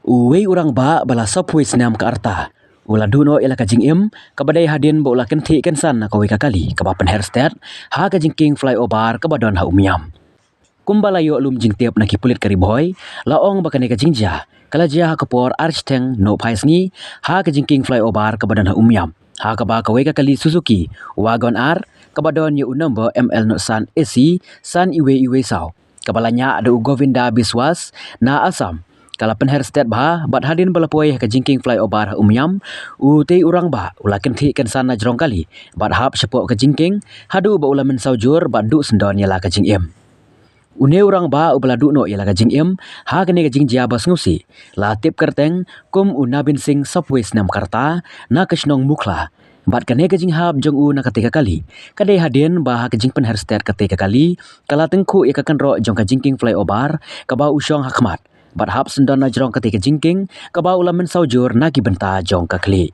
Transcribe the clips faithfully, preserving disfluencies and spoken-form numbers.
Uwei u rangbah ba la sawphew snem ka rta u la duh noh ïa la ka jingim kaba dei hadien ba u la kynthih kynsan na kawei ka kali kaba pynher stet ha ka jingkieng flyover kaba don ha Umiam. Kumba la ïoh lum jingtip na ki pulit ka Ri Bhoi, la ong ba kane ka jingjia ka la jia ha ka por ar shiteng nohphai sngi ha ka jingkieng flyover kaba don ha Umiam, ha kaba kawei ka kali Suzuki Wagon R kaba don ïa u number M L nod san A C san iwei iwei saw, kaba la ñiah da u Govinda Biswas na Assam, ka la pynher stet bha bad hadien ba la poi ha ka jingkieng flyover ha Umiam, utei u rangbah u la kynthih kynsan na jrong kali bad hap shapoh ka jingkieng haduh ba u la mynsaw jur bad duh syndon ïa la ka jingim. Une u rangbah uba la duh noh ïa la ka jingim ha kane ka jingjia ba sngewsih la tip kyrteng kum u Nabin Singh, sawphew snem ka rta, na ka shnong Mukhla. Bad kane ka jinghap jong u na katei ka kali ka dei hadien ba ha ka jingpynher stet katei ka kali ka la tyngkhuh ïa ka kynroh jong ka jingkieng flyover kaba u shong ha khmat bad hap syndon na jrong katei ka jingkieng kaba u la mynsaw jur na ki bynta jong ka khlieh.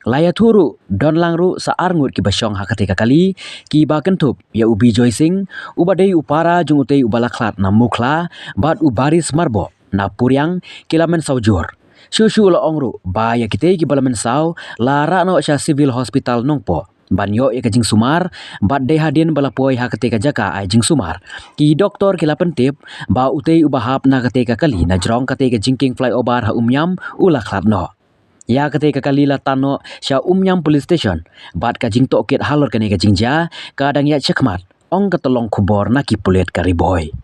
La ïathuh ruh don lang ruh sa ar ngut kiba shong ha katei ka kali, kiba kynthup ïa u Bijoy Singh uba dei u para jong utei uba la khlad na Mukhla bad u Baris Marboh na Puriang, ki la mynsaw jur. Shuh shuh la ong ruh ba ïa kitei kiba la mynsaw la rah noh sha Civil Hospital Nongpoh ban ïoh ïa ka jingsumar, bad dei hadien ba la poi ha katei ka jaka ai jingsumar, ki doktor ki la pyntip ba utei uba hap na katei ka kali na jrong katei ka jingkieng flyover ha Umiam u la khlad noh. Ïa katei ka kali la tan noh sha Umiam Police Station bad ka jingtohkit halor kane ka jingjia ka dang ïaid shakhmat, ong ka tyllong khubor na ki pulit ka Ri Bhoi.